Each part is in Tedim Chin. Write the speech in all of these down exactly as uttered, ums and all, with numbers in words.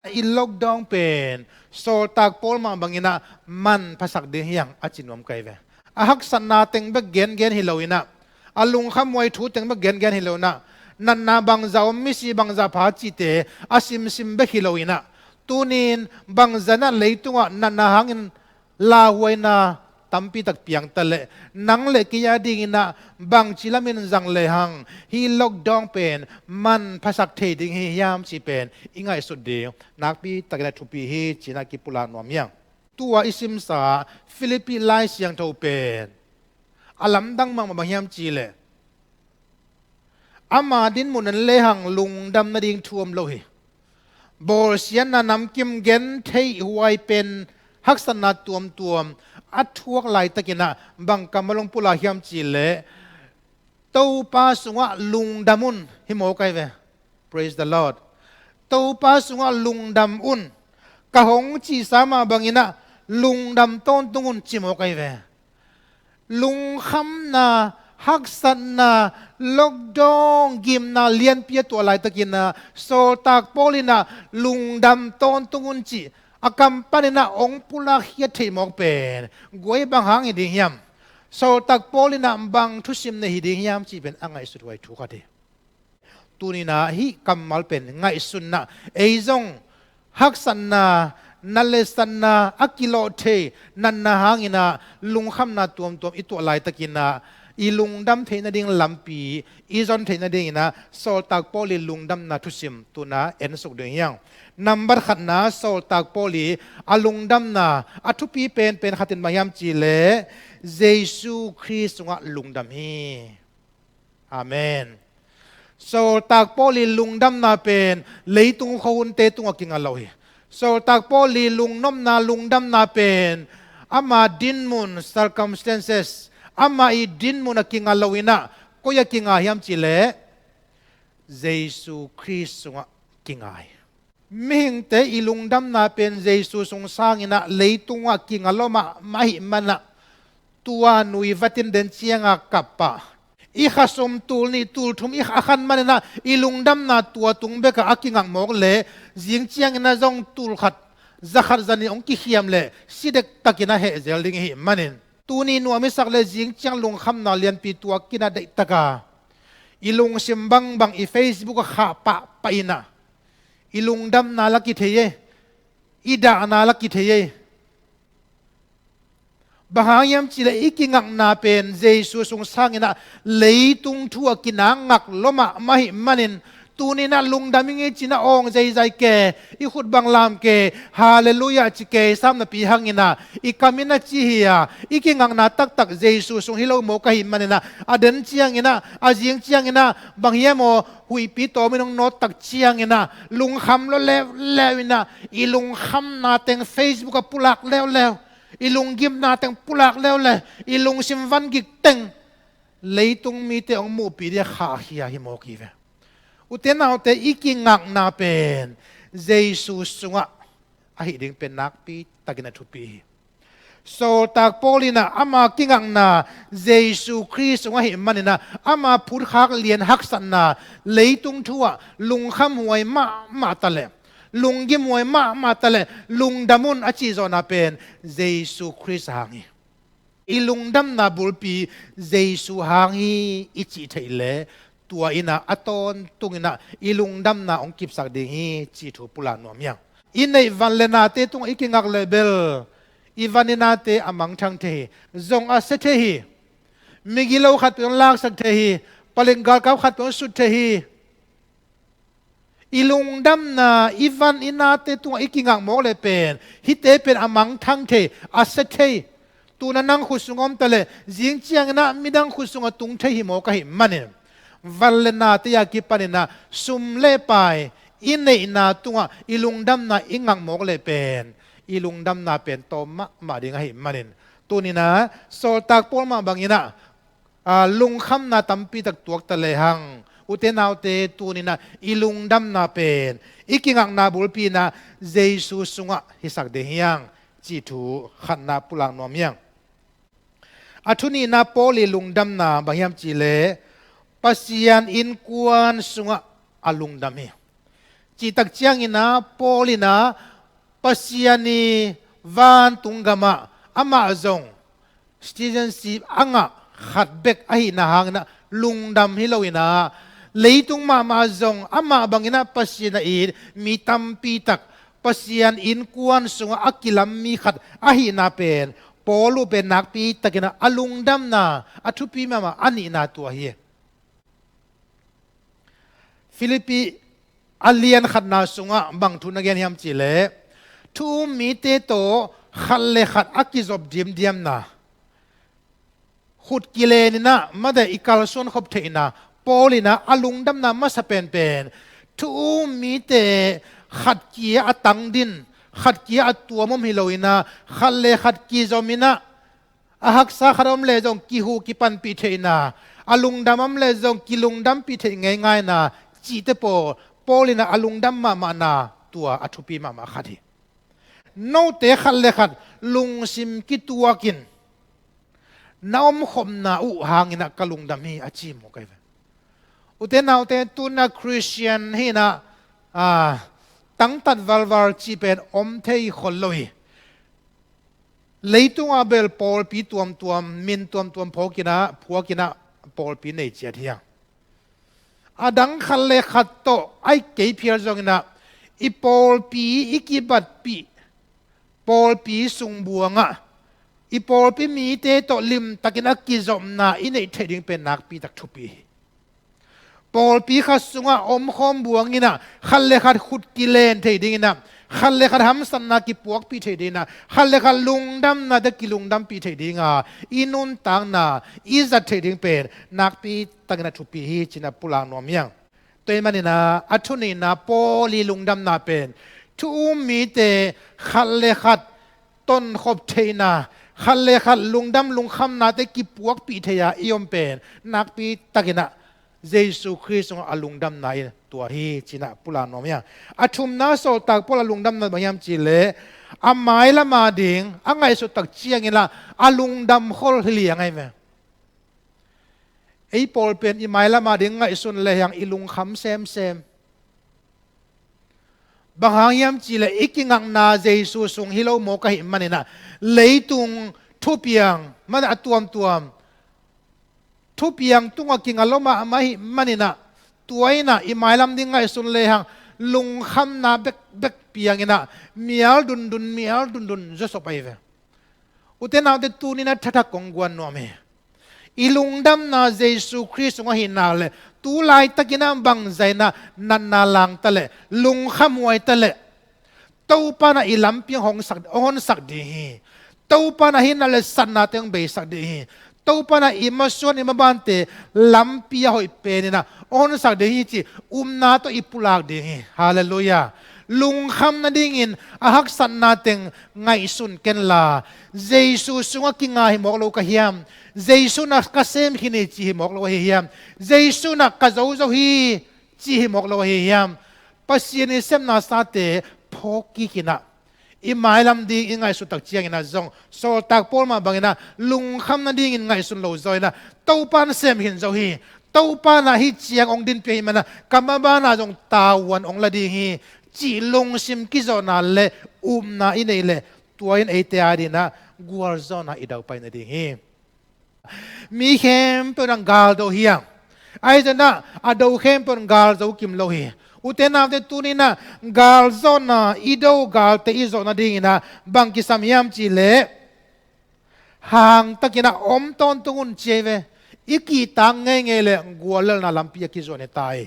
I lockdown pen sawltak Paul mah bangin ah manphasak ding hi hang a ci nuam ka hi ve. A haksatna teng bek gengen hi lo in ah, a lungkhamhuai thu teng bek gengen hi lo in ah, natna bangzah om, misi bangzah pha cihte a simsim bek hi lo in ah, tuni-in bangzah in ah leitungah natna hangin lauhuaina tampi tak piang ta leh, nang le kei a dingin ah bangci lamin zang lehang hih lockdown pen manphasak thei ding hi hiam cih pen i ngaihsut ding nakpi takin a thupi hi ci-in ah kipulak nuam hi hang. Tua i simsa Philippi Lai Siangtho pen a lamdang mahmah bang hiam cih leh, ama dinmun en lehang lungdam nading thu om lo hi. Bawlsiatna, namkim, gentheih, huaipen, haksatna tuamtuam a thuak laitakin ah bang kammal hong pulak hiam cih leh, Topa sungah lungdam un, hi mawk ahi ve. Praise the Lord. Topa sungah lungdam un. Ka hong cihsa mah bangin ah lungdam tawntung un, ci mawk ahi ve. Lungkhamna, haksatna, lockdown, gimna lianpi a tuah laitakin ah sawltak Paul in ah lungdam tawntung un cih a kam panin ah hong pulak khiat theih mawk pen guai bang hang hi ding hiam? Sawltak Paul in ah bang thusim nei hi ding hiam cih pen a ngaihsut huai thu khat hi. Tuni-in ah hih kammal pen ngaihsun in ah, ei zong haksatna, nalesatna, a kilawh thei natna hangin ah lungkhamna tuamtuam i tuah laitakin ah i lungdam theih nading lampi i zon theih nadingin ah sawltak Paul i lungdamna thusim tu-in ah ensuk ding hi hang. Nambat khatna, sawltak Paul i a lungdamna a thupi penpen khat in bang hiam cih leh, Jesu Khrist sungah lungdam hi. Amen. Sawltak Paul i lungdamna pen leitung khuahunte tungah kinga lo hi. Sawltak Paul i lungnopna, lungdamna pen ama dinmun, circumstances, ama i dinmun a kinga lo in ah koi ah kinga hiam cih leh, Jesu Khrist sungah kinga hi. Mihingte i lungdamna pen Jesu sung sangin ah leitungah kinga lo mahmah ahih man ah, tua nui vatin den ciangah kap ah, i khasum tul nih tul thum i kha-, a khan manin ah i lungdamna tua tung bekah a kingak mawk leh, zing ciangin ah zong tul khat, za khat za nih hong kikhiam leh si dektakin a heh zel ding i hih manin, tuni nuam i sak leh zing ciang lungkhamna lianpi tua kinga deihtak a, i lungsim bangbang i Facebook ah khah pahpah in ah, i lungdamna la kithei e, i dahna la kithei e. Bang hang hiam cih leh i kingakna pen Jesu sung sangin ah leitung thu ah kinga ngak lo mahmah ahih manin, tuni-in ah lungdam ing e ci-in ah awng zeizai ke, i khut bang lam ke, halleluiah ci ke, i sam napi hangin ah i kam in ah ci hi a, i kingakna taktak Jesu sung hi lo mawk ahih manin ah, a den ciangin ah, a zing ciangin ah, bang hiam aw, huihpi tawmin hong nawt tak ciangin ah lungkham lo leuleu in ah, i lungkhamna teng Facebook ah pulak leuleu, i lunggimna teng pulak leuleu, i lungsim vangik teng leitung mite hong muhpih ding a khahkhia hi mawk hi ve. Ute naute, i kingakna pen Jesu sungah ahih ding pen nakpi takin a thupi hi. Sawltak Paul in ah ama kingakna Jesu Khrist sung ahih manin ah, ama phutkhak lian haksatna, leitung thu ah lungkhamhuai mahmah ta leh, lunggimhuai mahmah ta leh, lungdam un a cih zawhna pen Jesu Khrist hang hi. I lungdamna bulpi Jesu hang hi i cih theih leh, tua in ah a tawntungin ah i lungdamna hong kipsak ding hi cih thu pulak nuam hi hang. I neih van le nate tungah i kingak leh bel, i van i nate a mangthang thei hi, zong a sia thei hi, migilo khat peuh hong laksak thei hi, paleng galkap khat peuh hong sut thei hi. I lungdamna, i van i nate tungah i kingak mawk leh pen, hihte pen a mangthang thei, a sia thei. Tu-in ah nang khut sung om ta leh, zing ciangin ah midang khut sungah tung thei hi mawk ahih manin, van le nate a kipanin ah sum le pai, i neihna tungah i lungdamna i ngak mawk leh pen, i lungdamna pen tawm mahmah ding ahih manin, tuni-in ah sawltak Paul mah bangin ah, aa, lungkhamna tampi tak tuak ta lehang, ute naute, tuni-in ah i lungdamna pen i kingakna bulpi in ah Jesu sungah hisak ding hi hang cih thu khatna pulak nuam hi hang. A thu nihna Paul i lungdamna bang hiam cih leh, Pasian innkuan sungah a lungdam hi. Cihtak ciangin ah Paul in ah Pasian i vantung gamah amah zong citizenship a ngah khat bek ahihna hangin ah lungdam hi loin ah, leitung mahmah zong amah bangin ah Pasian a it mi tampi tak Pasian innkuan sungah a kilam mi khat ahihna pen Paul uh pen nakpi takin ah a lungdamna a thupi mahmah a nihna tua hi. Philippi a lian khatna sungah bang thu na gen hiam cihleh, thu um mite tawh khat le khat a kizop diamdiamna, khut kilenin ah mate i kalsuan khop theihna, Paul in ah a lungdamna masa penpen thu um mite khat kia a tangdin, khat kia a tuam om hi loin ah khat le khat kizomin ah a haksa khat om leh zong kihu kipanpih theihna, a lungdam om leh zong kilungdampih theih ngeingaina cihte pawl Paul in ah a lungdam mahmahna tua a thupi mahmah khat hi. Note khat le khat lungsim kituakin na omkhopna uh hangin ah ka lungdam hi a ci mawk ahi ve. Ute naute, tuna Christian hi-in ah, ah, tangtat valval cih pen om thei khol lo hi. Leitungah bel pawlpi tuamtuam, min tuamtuam phawkin ah, phuakin ah pawlpi nei ciat hi a, a dang khat le khat tawh a i kei phial zongin ah i pawlpi i kibatpih, pawlpi sungbuangah i pawlpi mite tawh limtakin a kizopna i neih theih ding pen nakpi tak thupi hi. Pawlpi khat sungah omkhawm buangin ah khat le khat khut kilen thei dingin ah, khat le khat hamsatna kipuakpih thei dingin ah, khat le khat lungdamnate kilungdampih thei dinga i nuntakna i zat theih ding pen nakpi takin a thupi hi ci-in ah pulak nuam hi hang. Tua ahih manin ah a thu nihna Paul i lungdamna pen thu um mite khat le khat tonkhop theihna, khat le khat lungdam lungkhamnate kipuakpih thei-a i om pen nakpi takin ah Jesu Khrist sungah a lungdamna in tua hi ci-in ah pulak nuam hi hang. A thumna, sawltak Paul a lungdamna bang hiam cihleh, a mailam ading a ngaihsut tak ciangin ah a lungdam khol hi liang ahi ve. Ei pawl pen i mailam ading ngaihsun lehang i lungkham semsem. Bang hang hiam cihleh i kingakna Jesu sung hi lo mawk ahih manin ah, leitung thupiang, man a tuamtuam thupiang tungah kinga lo mahmah ahih manin ah, tua in ah i mailam ding ngaihsun lehang lungkhamna bekbek piangin ah mial dundun, mial dundun zawsop ahi ve. Ute naute, tuni-in ah thathak kong guan nuam hi. I lungdamna Jesu Khrist sung ahih nak leh tu laitakin ah bangzah in ah natna langta leh lungkhamhuai ta leh Topa in ah i lampi hong honsak, hong honsak ding hi. Topa in ah hih na leh satnate hong beisak ding hi. Topa in ah i masuan i mabante lampi a hoih penin ah hong honsak ding hi cih upna tawh i pulak ding hi. Halleluiah. Lungkham nadingin a haksatna teng ngaihsun kenla, Jesu sungah kinga hi mawk lo ka hiam? Jesu in ah ka sem khin hi ci hi mawk lo ahi hiam? Jesu in ah ka zo zo hi ci hi mawk lo ahi hiam? Pasian i sepna sate phawk kikin ah i mailam ding i ngaihsut tak ciangin ah zong sawltak Paul mah bangin ah lungkham nadingin ngaihsun lo zaw in ah Topa in sem khin zo hi. Topa in ah hih ciang hong dinpih ahih manin ah ka maban ah zong tavuan hong la ding hi cih lungsim kizawhna leh upna i neih leh tua in eite adingin ah gualzawhna i daupai nading hi. Mi khempeuh in ah gal do hi hang. Ahi zongin ah a do khempeuh in gal zo kim lo hi. Ute naute, tuni-in ah galzawhna i do, galte i zawh nadingin ah bang kisam hiam cihleh, hangtakin ah om tawntung un ci ahi ve. I kihtak ngeingei leh guallelhna lampi a kizuan hi ta hi.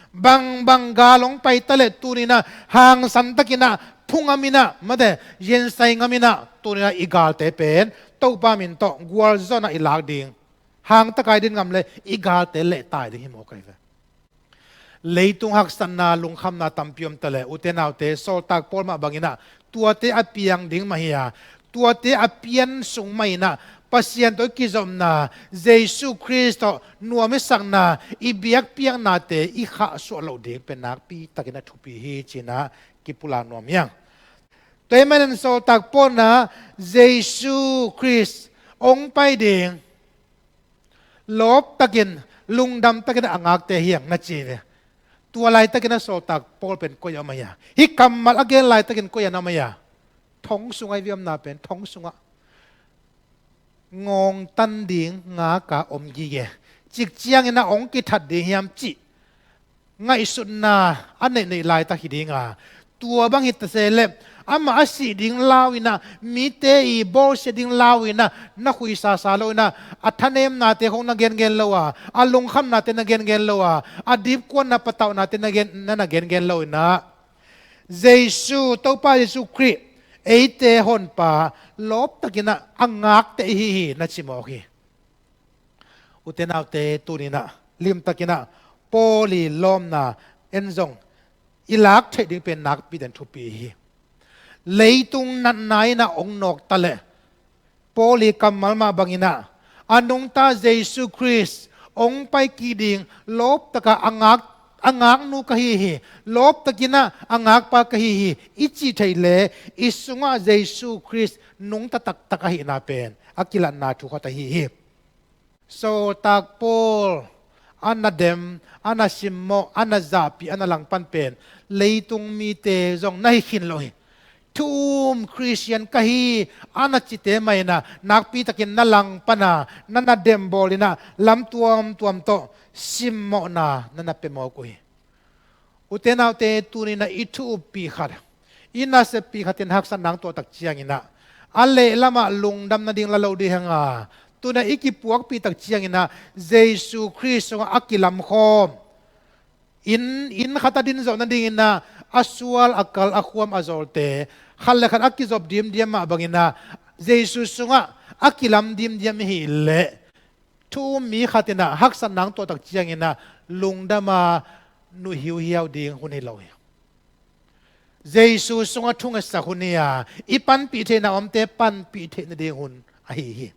Bangbang gal hong pai ta leh tuni-in ah hangsantakin ah phungam in ah, mate, yensai ngam in ah tuni-in ah i galte pen Topa min tawh gualzawhna i lak ding. Hangtaka i din ngam leh i galte lehtai ding hi mawk ahi ve. Leitung haksatna, lungkhamna tampi om ta leh, ute naute, sawltak Paul mah bangin ah tuate a piang ding mah hi a, tuate a pian sung mah in ah Pasian tawh i kizopna, Jesu Khrist tawh nuam i sakna, i biakpiaknate i khahsuah loh ding pen nakpi takin a thupi hi ci-in ah kipulak nuam hi hang. Tua ahih manin sawltak Paul in ah Jesu Khrist hong pai ding lawp takin, lungdam takin a ngakte hi hang na ci ve. Tua laitakin a sawltak Paul pen koi ah om a hia? Hih kammal a gen laitakin koi ah om a hia? Thong sungah i viamna pen, thong sungah ngawngtan ding ngaka om gige. Cik ciangin a hong kithat ding hiam cih ngaihsutna a neihneih laitak hi dinga, tua bang hi ta se leh amah a sih ding lau inah, mite i bawlsia ding lau inah na khuisasa lo inah, a thanemnate khong na gengen lo a, a lungkhamnate na gengen lo a, a dipkuanna pataunate na gen, na na gengen lo inah, Jesu, Topa Jesu Khrih, eite honpa lawptakinah a ngakte ihi hi na cimawk hi. Ute naute, tuninah limtakinah Paul i lawmna en zong i lak theih ding pen nakpi den thupi hi. Leitung natna inah hong nawk ta leh Paul i kammal mah banginah a nungta Jesu Khrist hong paikik ding lawptaka a ngak, a ngaknu ka hi hi, lawptakinah a ngakpa ka hi hi i cih theih leh i sungah Jesu Khrist nungta taktak ahihna pen a kilatna thu khat ahi hi. Sawltak Paul a na dem, a na simmawh, a na zahpih, a na langpan pen leitung mite zong na hi khin lo hi. Thu um Khristian ka hi a na cite mah inah nakpitakin na langpana, na na dembawl inah lam tuamtuam tawh simmawhna na na pia mawk uh hi. Ute naute, tuninah i thu uppih khat, i naseppih khatin haksatna hong tuah tak cianginah a lehlamah lungdam nading la lo ding hi hang a, tunah i kipuakpih tak cianginah Jesu Khrist sungah a kilamkhawm, inn, inn khat a din zawh nadinginah a sual, a kal, a khuam, a zawlte khat le khat a kizop dimdiam mah banginah Jesu sungah a kilam dimdiam i hih leh thu um mi khat inah haksatna hong tuah tak cianginah lungdama nuh hiuhiau ding hun hi lo hi. Jesu sungah thungetsak hun hi a, i panpih theihna omte panpih theih nading hun ahi hi.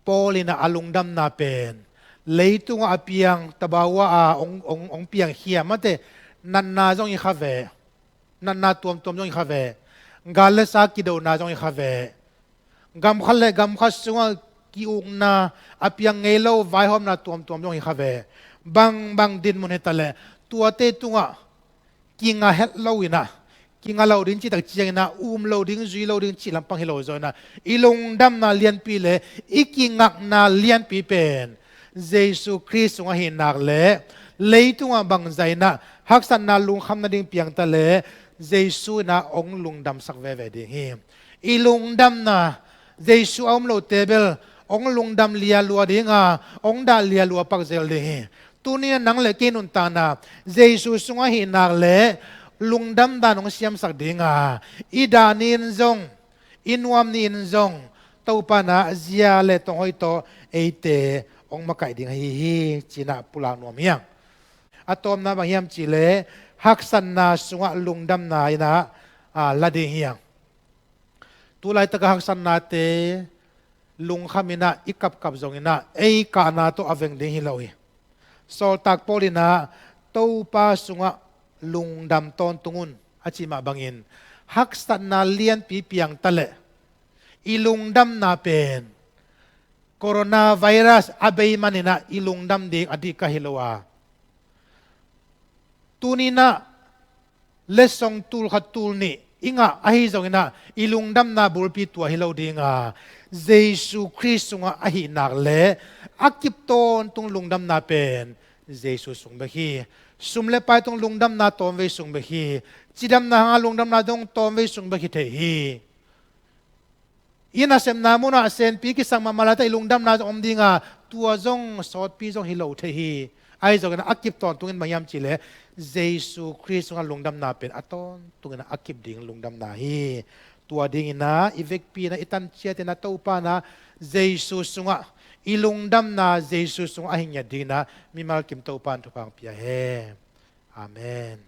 Paul inah a lungdamna pen leitungah a piang, tabawa a hong, hong, hong piang khia mate, natna zong hi kha ve, natna tuamtuam zong hi kha ve, gal le sa kidona zong hi kha ve, gam khat le gam khat sungah ki-ukna, a piang ngei lo vaihawmna tuamtuam zong hi kha ve. Bangbang dinmun hi ta leh tuate tungah kinga het lo inah, kinga lo ding cih tak cianginah um lo ding, zui lo ding cih lampang hi lo zaw inah, i lungdamna lianpi le i kingakna lianpi pen Jesu Khrist sung ahih nak leh leitungah bangzah inah haksatna lungkham nading piang ta leh Jesu inah hong lungdamsak veve ding hi. I lungdamna, Jesu a um lote bel hong lungdam lialua dinga, hong dah lialua pak zel ding hi. Tuni a nang le kei nuntakna Jesu sung ahih nak leh lungdam dan hong siamsak dinga, i dah ni-in zong, i nuam ni-in zong Topa na zia le tonghoih tawh eite hong makaih ding ahi hi, ci-inah pulak nuam hi hang. A tawpna bang hiam cih leh haksatna sungah lungdamna inah, a, la ding hi hang. Tu laitaka haksatnate lungkham inah i kapkap zong inah ei kahna tawh a veng ding hi lo hi. Sawltak Paul inah Topa sungah lungdam tawntung un a cih mah bangin haksatna lianpi piang ta leh i lungdamna pen coronavirus a bei man inah i lungdam ding a dihkah hi lo a, tuni inah letsong tul khat tul nih i ngah ahi zong inah i lungdamna bulpi tua hi lo dinga, Jesu Khrist sungah ahih nak leh a kip tawntung lungdamna pen Jesu sung bek hi. Sum le pai tung lungdamna tawmvei sung bek hi. Cidamna hanga lungdamna dong tawmvei sung bek hi thei hi. I nasepna munah senpi kisak mahmah laitak i lungdamna zong om dinga, tua zong sawtpi zong hi lo thei hi. Ahi zongin a kip tawntungin bang hiam cih leh Jesu Khrist sungah lungdamna pen a tawntungin a kip ding lungdamna hi. Tua dinginah i vekpi inah i tan ciat inah Topa inah Jesu sungah i lungdamna Jesu sungah a hi ngiat dinginah mimal kim Topa in thupha hong pia hen. Amen.